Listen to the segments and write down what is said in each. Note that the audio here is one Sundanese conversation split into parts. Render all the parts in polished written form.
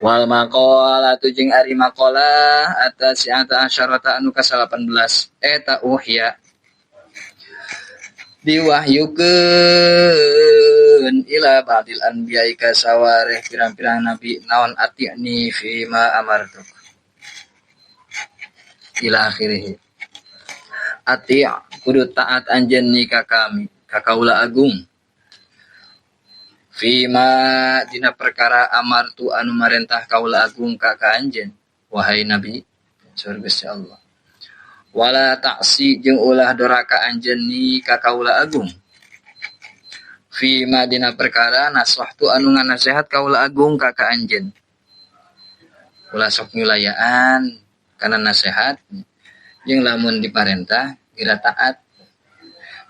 Wal maqalatu jeung ari maqalah at-tasi'ata asyarata anu ka-18 eta uhya diwahyukeun ila ba'dil anbiya'i ka sawareh pirang-pirang nabi naon ati'ni fi ma amartuk ila akhirih. Ati' kudu taat anjeun ni ka kami ka kaula agung fima dina perkara amartu anu marentah kaula agung ka ka anjeun wahai nabi saur Gusti Allah. Wala ta'si jeung ulah doraka anjeun ni ka kaula agung fima dina perkara nasahtu anu nganasehat kaula agung ka ka anjeun. Ulah sok nyulayaan kana nasehat jeung lamun diparentah geura taat.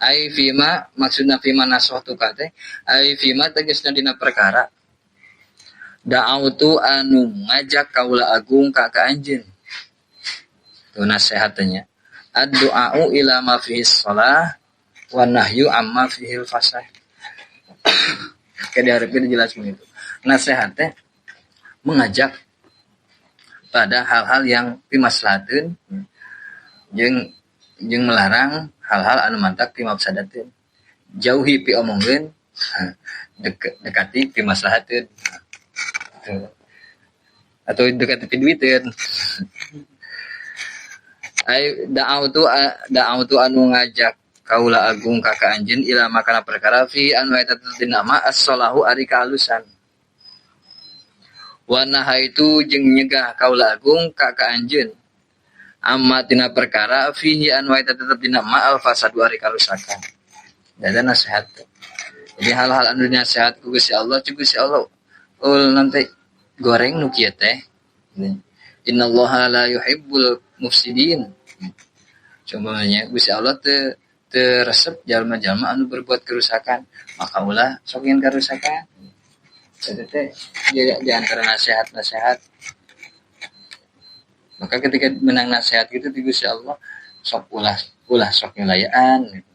Ai fima maksudna fima nasahtu ka teh ai fima tegasna dina perkara da'autu anu ngajak kaula agung ka ka anjeun. Tuh nasihatnya ad-du'a'u ila ma fihi shalah wa nahyu amma fihi al-fasah. Kayak diharapkan dijelaskan itu. Nasihat teh mengajak pada hal-hal yang pimaslahateun jeung jeung melarang hal-hal anu mantak pimafsadateun. Jauhi piomongkeun, dekati pimaslahateun. Atau dekati piduiteun. Ai da'autu anu ngajak kaula agung ka ka anjeun ila makana perkara fi anu eta dina ma as-salahu ari kaalusan. Wa nahaitu jeung nyegah kaula agung ka ka anjeun amma tina perkara fihi anu eta tetep dina ma al-fasadu ari karusakan. Jadi nasihat. Jadi hal-hal anu nasihat ku Gusti Allah, cu Gusti Allah ul nanti goreng nu kieu teh. Innallaha la yuhibbul mufsidin. Contohnya Gusti Allah teu resep jalma-jalma anu berbuat kerusakan, maka ulah sok ingin kerusakan. Jadi teh di antara nasihat-nasihat. Maka ketika menang nasihat gitu di Gusti Allah sok ulah sok nyulayaan gitu.